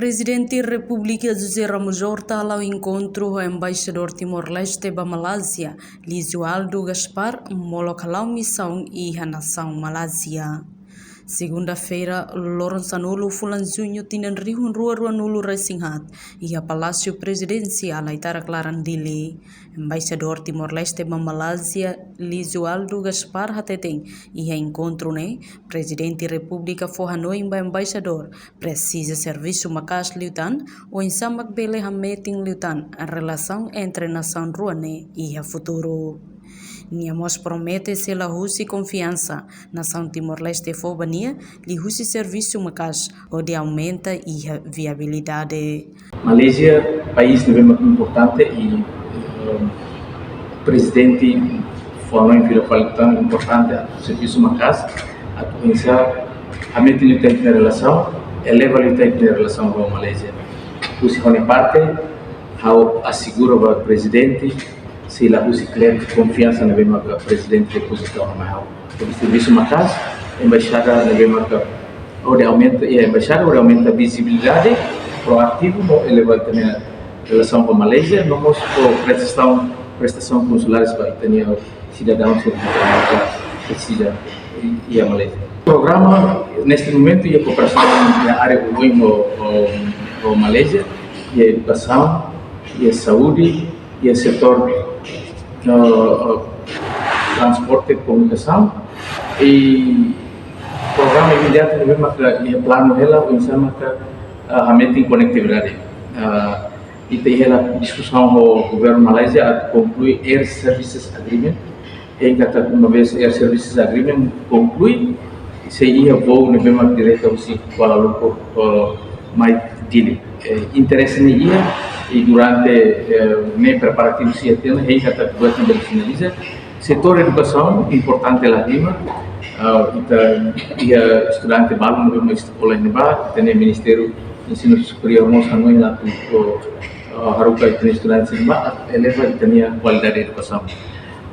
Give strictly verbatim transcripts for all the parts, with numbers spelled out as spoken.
Prezidente Repúblika José Ramos Horta hala'o enkontru ho Embaixadór Timor-Leste ba Malázia, Lizualdo Gaspar, molok hala'o misaun iha nasaun Malázia. Segunda-feira, loron sanulu fulan Juñu tinan rihun rua rua nulu resin haat, iha Palásiu Prezidensiál Aitarak Laran Dili, Embaixadór Timor-Leste ba Malázia, Lizualdo Gaspar hateten, iha enkontru ne'e, Prezidente Repúblika fó hanoin ba Embaixadór presiza servisu maka'as liután, oinsá mak bele hametin liután relasaun entre nasaun rua ne'e iha futuru. Nia mós promete se la husi konfiansa nasaun Timor-Leste fó ba nia, liuhusi servisu maka'as hodi aumenta iha viabilidade. Malázia país ne'ebé mak importante i, eh, Prezidente fó hanoin fila fali tan importante atu servisu maka'as, atu oinsá hametin liután ita-nia relasaun, eleva liután ita-nia relasaun ho Malázia. Husi ha'u-nia parte, ha'u asegura ba Prezidente, sei la husi klet konfiansa ne'ebé maka Prezidente depois ita ona mai ha'u. Servisu maka'as, embaixada ne'ebé maka hodi aumenta, iha embaixada hodi aumenta vizibilidade, proativu no eleva ita-nia relasaun ho Malázia, no mós ho prestasaun, prestasaun konsulár ba ita-nia sidadaun sira ne'ebé maka presiza iha Malázia. Programa neste momentu iha kooperasaun iha área oioin ho, ho, ho Malázia, iha edukasaun, iha saúde, iha setór, eh, transporte, komunikasaun, i programa imediatu ne'ebé maka iha planu hela, oinsá maka, eh, hametin konektividade. Eh, ita iha hela diskusaun ho governu Malázia atu konklui Air Services Agreement, hein katak uma vez Air Services Agreement konklui, sei iha voo ne'ebé mak direta husi Kuala Lumpur, eh, mai Dili. Eh, interese ne'e iha, i durante, eh, ne'e preparativu sei iha tiha ona, hein katak buat ne'e bele finaliza. Setór edukasaun importante la halimar, eh, ita iha estudante balun ne'ebé mak eskola iha ne'ebá, ita-nia Ministériu Ensinu Superiór mós hanoin atu, eh, haruka ita-nia estudante sira ba, eleva ita-nia kualidade edukasaun.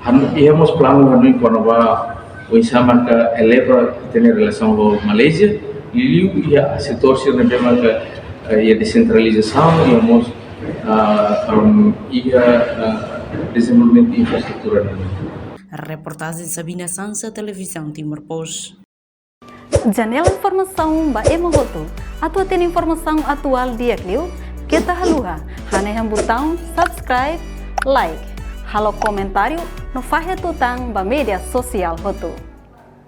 Hanu, iha mós planu hanoin kona-ba oinsá maka eleva ita-nia relasaun ho Malázia, liuliu iha setór sira ne'ebé maka, eh, iha desentralizasaun, iha mós, ah, um, iha, ah, dezenvolvimentu infraestrutura nian. Reportajen Sabina Sansa, Televizaun Timor Post. Janela informasaun ba ema hotu. Atu hatene informasaun atuál di'ak liu, keta haluha hanehan butaun subscribe, like, halo komentáriu no fahe tutan ba média sosiál hotu.